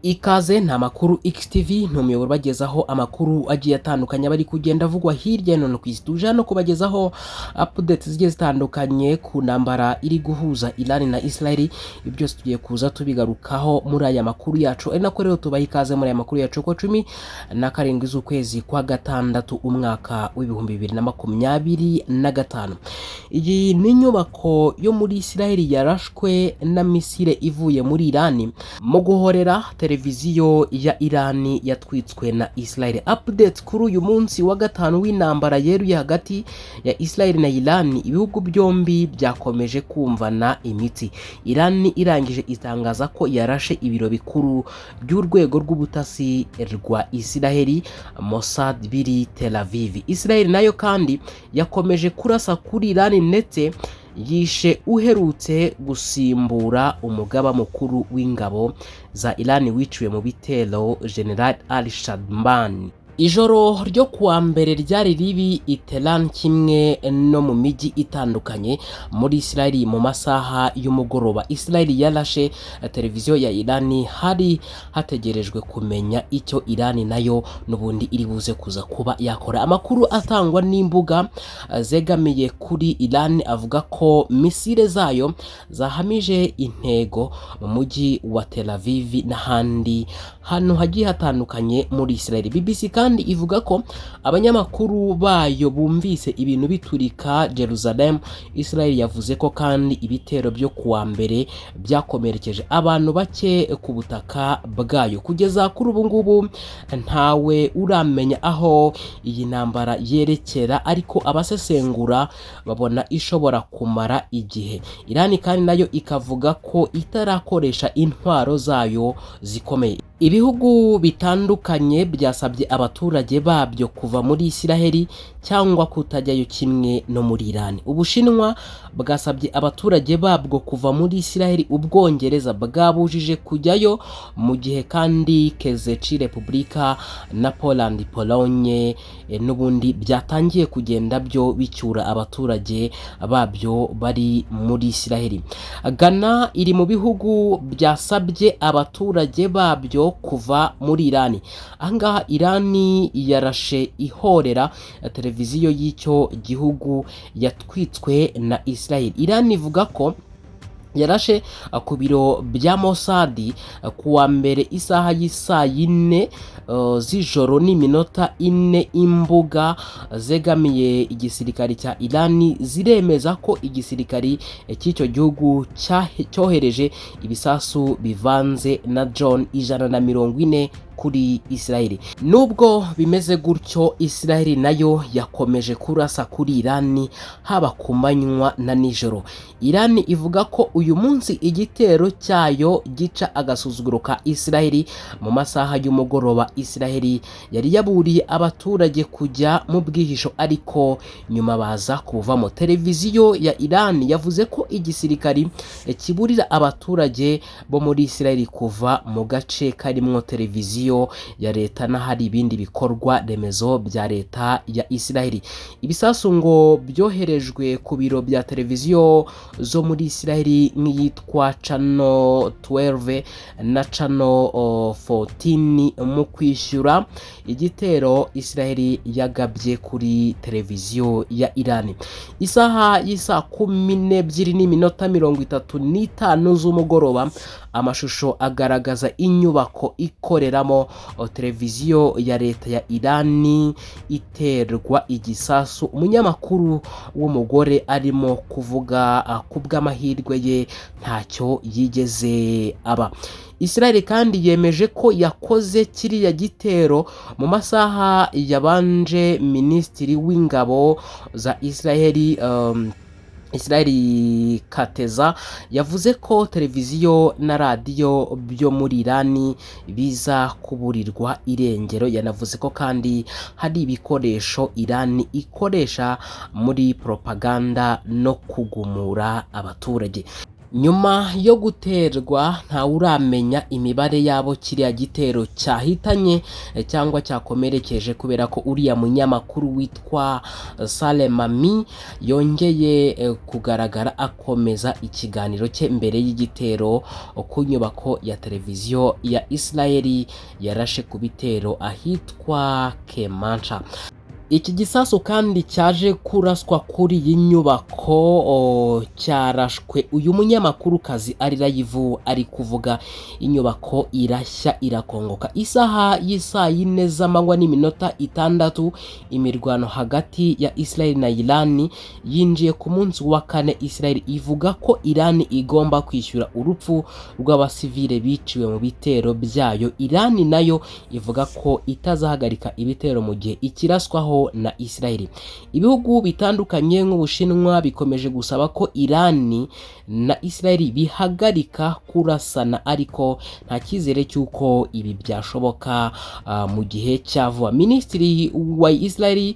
Ikaze nta makuru XTV ni umuyoboro ubagezaho amakuru agiye atandukanye aba ari kugenda avugwa hirya no hino ku isi. Tuje hano kubagezaho updates zigiye zitandukanye ku ntambara iri guhuza Iran na Israel. Ibi byose tugiye kuza tubigarukaho muri aya makuru yacu, ari nako rero tubaha ikaze muri aya makuru yacu ko 17 z'ukwezi kwa gatandatu, umwaka w'2025. Iyi ni inyubako yo muri Israel yarashwe na misile ivuye muri Iran mu guhorera televiziyo ya Iran yatwitswe na Israel. Update kuri uyu munsi wa gatanu w'intambara yeruye hagati ya Israel na Iran, ibihugu byombi byakomeje kumvana imitsi. Iran irangije itangaza ko yarashe ibiro bikuru by'urwego rw'ubutasi rwa Israel Mossad biri Tel Aviv. Israel nayo kandi yakomeje kurasa kuri Iran, ndetse yishe uherutse gusimbura umugaba mukuru w'ingabo za Iran wiciwe mu bitero, General Ali Shadman. Ijoro ryo kuwa mbere ryari ribi i Tehran kimwe no mu mijyi itandukanye muri Israel. Mu masaha y'umugoroba, Israel yarashe televiziyo ya Iran. Hari hategerejwe kumenya icyo Iran nayo n'ubundi iri buze kuza kuba yakora. Amakuru atangwa n'imbuga zegamiye kuri Iran avuga ko misile zayo zahamije intego mu mujyi wa Tel Aviv n'ahandi hantu hagiye hatandukanye muri Israel. BBC kandi ivuga ko abanyamakuru bayo bumvise ibintu biturika Jerusalem. Israel yavuze ko kandi ibitero byo kuwa mbere byakomerekeje abantu bake ku butaka bwayo. Kugeza kuri ubu ngubu ntawe uramenya aho iyi ntambara yerekera, ariko abasesengura babona ishobora kumara igihe. Iran kandi nayo ikavuga ko itarakoresha intwaro zayo zikomeye. Ibihugu bitandukanye byasabye abaturage babyo kuva muri Isiraheli cyangwa kutajyayo, kimwe no muri Iran. Ubushinwa bwasabye abaturage babwo kuva muri Isiraheli, Ubwongereza bwabujije kujyayo, mu gihe kandi Czech Repubulika na Poland, Pologne, n'ubundi byatangiye kugenda byo bicyura abaturage babyo bari muri Isiraheli. Ghana iri mu bihugu byasabye abaturage babyo kuva muri Iran. Ahangaha Iran yarashe ihorera televiziyo y'icyo gihugu yatwitswe na Israel. Iran ivuga ko yarashe ku biro bya Mossad kuwa mbere isaha y'isaa 4 z'ijoro n'iminota 4. Imbuga zegamiye igisirikare cya Iran ziremeza ko igisirikare cy'icyo gihugu cyohereje ibisasu bivanze na drone 140 kuri Israel. Nubwo bimeze gutyo, Israel nayo yakomeje kurasa kuri Iran haba ku manywa na nijoro. Iran ivuga ko uyu munsi igitero cyayo gica agasuzuguro ka Israel. Mu masaha y'umugoroba, Israel yari yaburiye abaturage kujya mu bwihisho, ariko nyuma baza kuvamo. Televiziyo ya Iran yavuze ko igisirikari kiburira abaturage bo muri Israel kuva mu gace karimwo televiziyo ya leta n'ahari ibindi bikorwa remezo bya leta ya Israel. Ibisasu ngo byoherejwe ku biro bya televiziyo zo muri Israel nk'iyitwa Channel 12 na Channel 14 mu kwishyura igitero Israel yagabye kuri televiziyo ya Iran. Isaha y'isaa 12:35 z'umugoroba, amashusho agaragaza inyubako ikoreramo televiziyo ya leta ya Iran iterwa igisasu. Umunyamakuru w'umugore arimo kuvuga, ku bw'amahirwe ye ntacyo yigeze aba. Israel kandi yemeje ko yakoze kiriya gitero mu masaha yabanje. Minisitiri w'ingabo za Israel, Israel Katz, yavuze ko televiziyo na radiyo byo muri Iran biza kuburirwa irengero. Yanavuze ko kandi hari ibikoresho Iran ikoresha muri propaganda no kugumura abaturage. Nyuma yo guterwa, ntawuramenya imibare y'abo kiriya gitero cyahitanye cyangwa cyakomerekeje, kubera ko uriya munyamakuru witwa Salemami yongeye kugaragara akomeza ikiganiro cye mbere y'igitero ku nyubako ya televiziyo ya Israeli yarashe ku bitero ahitwa Kermanshah. Iki gisasu kandi cyaje kuraswa kuri iyi nyubako cyarashwe uyu munyamakurukazi ari live, ari kuvuga, inyubako irashya, irakongoka. Isaha y'isaa 4 z'amanywa n'iminota 6, imirwano hagati ya Israel na Iran yinjiye ku munsi wa kane. Israel ivuga ko Iran igomba kwishyura urupfu rw'abasivile biciwe mu bitero byayo. Iran nayo ivuga ko itazahagarika ibitero mu gihe ikiraswaho na Israel. Ibihugu bitandukanye nk'Ubushinwa bikomeje gusaba ko Iran na Israel bihagarika kurasana, ariko nta cyizere cy'uko ibi byashoboka mu gihe cya vuba. Minisitiri wa Israel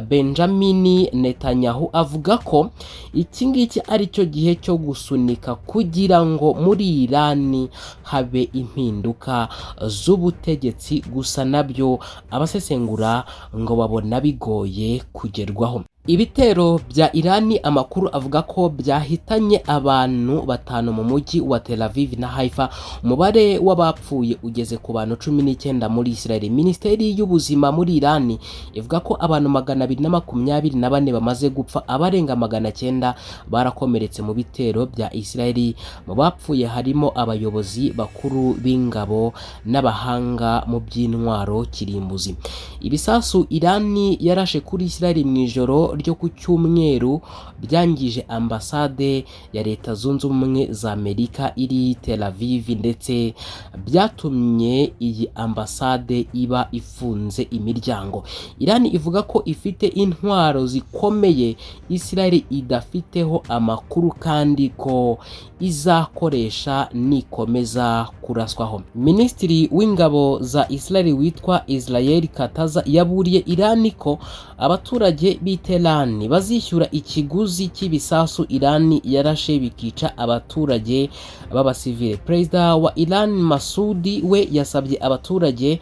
Benjamin Netanyahu avuga ko iki ngiki ari cyo gihe cyo gusunika kugira ngo muri Iran habe impinduka z'ubutegetsi, gusa nabyo abasesengura ngo babona bigoye kugerwaho. Ibitero bya Irani, amakuru avuga ko byahitanye abantu batanu mu mujyi wa Tel Aviv na Haifa. Umubare w'abapfuye ugeze ku bantu 19 muri Israel. Minisiteri y'ubuzima muri Irani ivuga ko abantu 224 bamaze gupfa, abarenga 900 barakomeretse mu bitero bya Israel. Mu bapfuye harimo abayobozi bakuru b'ingabo n'abahanga mu by'intwaro kirimbuzi. Ibisasu Irani yarashe kuri Israel mu ijoro ryo ku cyumweru byangije ambasade ya Leta Zunze Ubumwe za Amerika iri Tel Aviv, ndetse byatumye iyi ambasade iba ifunze imiryango. Iran ivuga ko ifite intwaro zikomeye Israel idafiteho amakuru, kandi ko izakoresha nikomeza kuraswaho. Minisitiri w'ingabo za Israel witwa Israel Katz yaburiye Iran ko abaturage b'i Tehran bazishyura ikiguzi cy'ibisasu Iran yarashe bikica abaturage b'abasivile. Perezida wa Iran Masudi we yasabye abaturage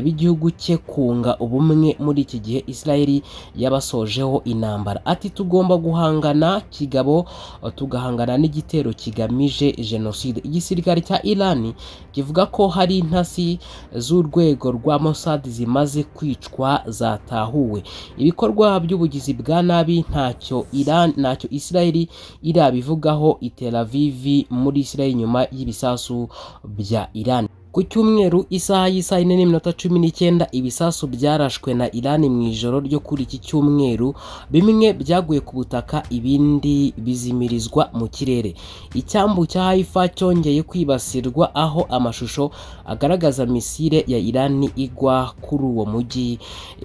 b'igihugu cye kunga ubumwe muri iki gihe Israel yabasojeho intambara. Ati: "Tugomba guhangana kigabo, tugahangana n'igitero kigamije jenoside." Igisirikare cya Iran kivuga ko hari intasi z'urwego rwa Mossad zimaze kwicwa zatahuwe. Ibikorwa by'ubugizi bwa nabi ntacyo Iran, ntacyo Israel irabivugaho i Tel Aviv muri Israel nyuma y'ibisasu bya Iran. Ku cyumweru, isaha y'isaa 4:19, ibisasu byarashwe na Iran mu ijoro ryo kuri iki cyumweru, bimwe byaguye ku butaka, ibindi bizimirizwa mu kirere. Icyambu cya Haifa cyongeye kwibasirwa, aho amashusho agaragaza misile ya Iran igwa kuri uwo mujyi,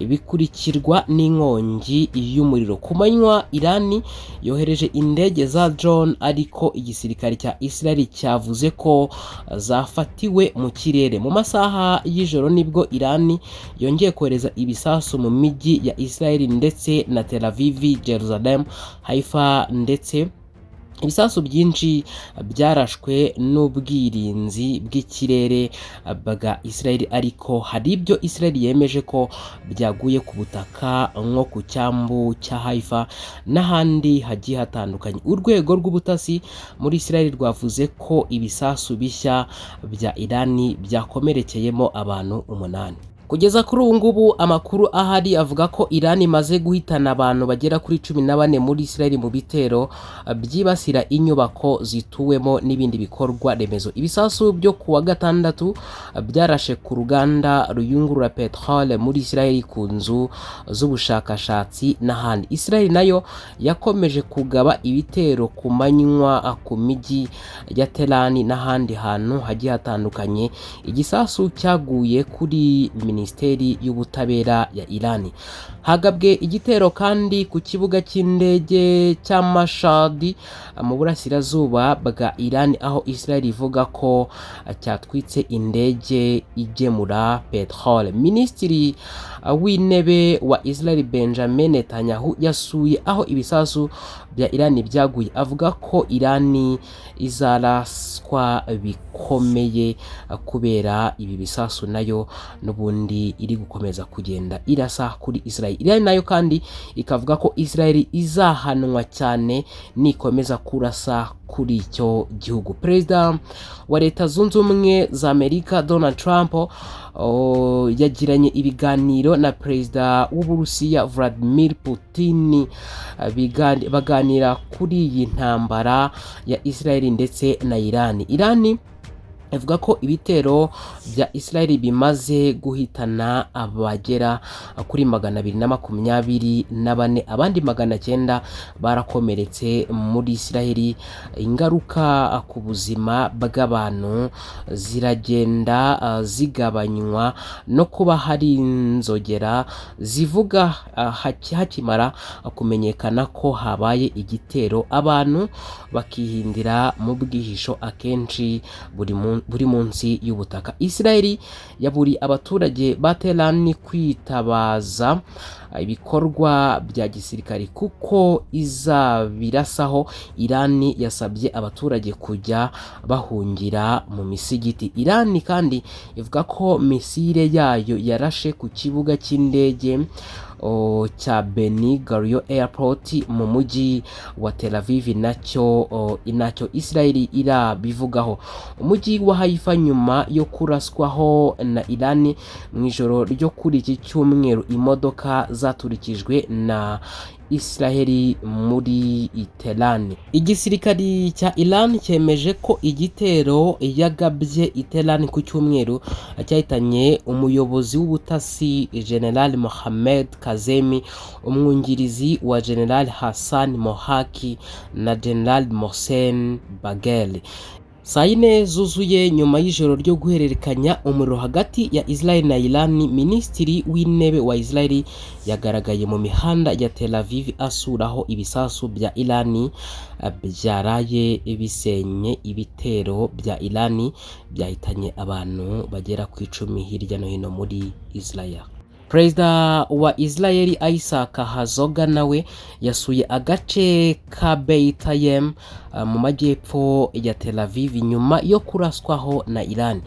bikurikirwa n'inkongi y'umuriro. Ku manywa, Iran yohereje indege za drone, ariko igisirikare cya Israel cyavuze ko zafatiwe mu kirere. Mu masaha y'ijoro nibwo Iran yongeye kohereza ibisasu mu mijyi ya Israel ndetse na Tel Aviv, Jerusalem, Haifa, ndetse ibisasu byinshi byarashwe n'ubwirinzi bw'ikirere bwa Israel, ariko hari ibyo Israel yemeje ko byaguye ku butaka nko ku cyambu cya Haifa n'ahandi hagiye hatandukanye. Urwego rw'ubutasi muri Israel rwavuze ko ibisasu bishya bya Iran byakomerekeyemo abantu umunani. Kugeza kuri ubu ngubu, amakuru ahari avuga ko Iran imaze guhitana abantu bagera kuri 14 muri Israel mu bitero byibasira inyubako zituwemo n'ibindi bikorwa remezo. Ibisasu byo ku wa gatandatu byarashe ku ruganda ruyungurura peteroli muri Israel, ku nzu z'ubushakashatsi n'ahandi. Israel nayo yakomeje kugaba ibitero ku manywa ku mijyi ya Tehran n'ahandi hantu hagiye hatandukanye. Igisasu cyaguye kuri minisiteri Minisiteri y'Ubutabera ya Irani. Hagabwe igitero kandi ku kibuga cy'indege cya Mashhad mu burasirazuba bwa Irani, aho Israel ivuga ko cyatwitse indege igemura petrole. Minisitiri w'Intebe wa Israel Benjamin Netanyahu yasuye aho ibisasu bya Irani byaguye, avuga ko Irani izaraswa bikomeye kubera ibi bisasu nayo n'ubundi iri gukomeza kugenda irasa kuri Israel. Irani nayo kandi ikavuga ko Israel izahanwa cyane nikomeza kurasa kuri icyo gihugu. Perezida wa Leta Zunze Ubumwe za Amerika Donald Trump yagiranye ibiganiro na Perezida w'Uburusiya Vladimir Putin, baganira kuri iyi ntambara ya Israel ndetse na Iran. Iran ivuga ko ibitero bya Israel bimaze guhitana abagera kuri 224, abandi 900 barakomeretse muri Israel. Ingaruka ku buzima bw'abantu ziragenda zigabanywa no kuba hari inzogera zivuga hakimara kumenyekana ko habaye igitero, abantu bakihindira mu bwihisho, akenshi buri munsi y'ubutaka. Israel yaburiye abaturage ba Tehran kwitabaza ibikorwa bya gisirikare kuko izabirasaho. Iran yasabye abaturage kujya bahungira mu misigiti. Iran kandi ivuga ko misile yayo yarashe ku kibuga cy'indege cya Ben Gurion Airport mu mujyi wa Tel Aviv, nacyo Israel irabivugaho. Umujyi wa Haifa nyuma yo kuraswaho na Iran mu ijoro ryo kuri iki cyumweru, imodoka zaturikijwe na Israel muri Tehran. Igisirikari cya Iran cyemeje ko igitero yagabye i Tehran ku cyumweru cyahitanye umuyobozi w'ubutasi General Mohammed Kazemi, umwungirizi wa General Hassan Mohaki na General Mohsen Bagheri. Saa 4 zuzuye, nyuma y'ijoro ryo guhererekanya umuriro hagati ya Israel na Iran, Minisitiri w'Intebe wa Israel yagaragaye mu mihanda ya Tel Aviv asuraho ibisasu bya Iran byaraye bisenye. Ibitero bya Iran byahitanye abantu bagera ku 10 hirya no hino muri Israel. Perezida wa Israel Isaac Herzog nawe yasuye agace ka Beit Yem mu majyepfo ya Tel Aviv nyuma yo kuraswaho na Iran.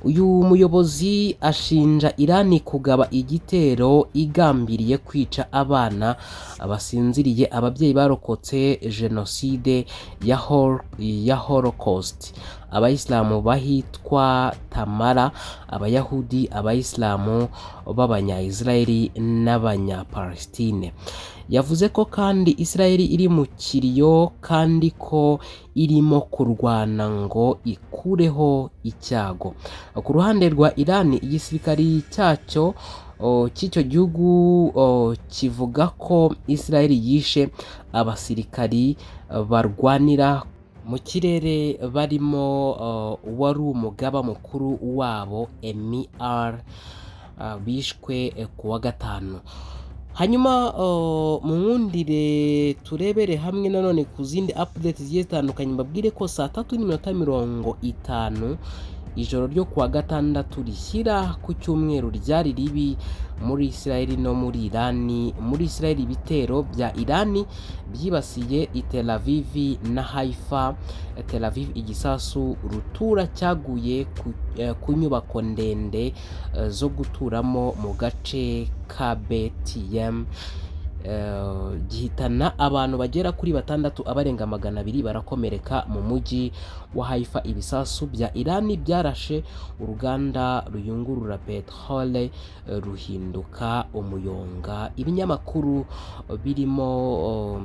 Uyu muyobozi ashinja Iran kugaba igitero igambiriye kwica abana basinziriye, ababyeyi barokotse jenoside ya Holocaust, abayisilamu bahitwa Tamara, abayahudi, abayisilamu b'abanya-Israeli n'abanya-Palestine. Yavuze ko kandi Israel iri mu kiriyo kandi ko irimo kurwana ngo ikureho icyago. Ku ruhande rwa Iran, igisirikari cyacyo cy'icyo gihugu kivuga ko Israel yishe abasirikari barwanira mu kirere barimo uwari umugaba mukuru wabo Emir, bishwe ku wa gatanu. Hanyuma munkundire turebere hamwe nanone ku zindi update zigiye zitandukanye. Mbabwire ko saa 3:50 ijoro ryo kuwa gatandatu rishyira ku cyumweru ryari ribi muri Israel no muri Irani. Muri Israel, ibitero bya Irani byibasiye i Tel Aviv na Haifa. Tel Aviv, igisasu rutura cyaguye ku nyubako ndende zo guturamo mu gace ka Bet Yem, gihitana abantu bagera kuri batandatu, abarenga 200 barakomereka. Mu mujyi wa Haifa, ibisasu bya Irani byarashe uruganda ruyungurura peterole ruhinduka umuyonga. Ibinyamakuru birimo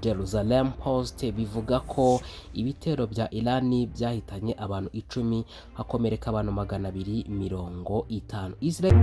Jerusalem Post bivuga ko ibitero bya Irani byahitanye abantu 10, hakomereka abantu 250. Israel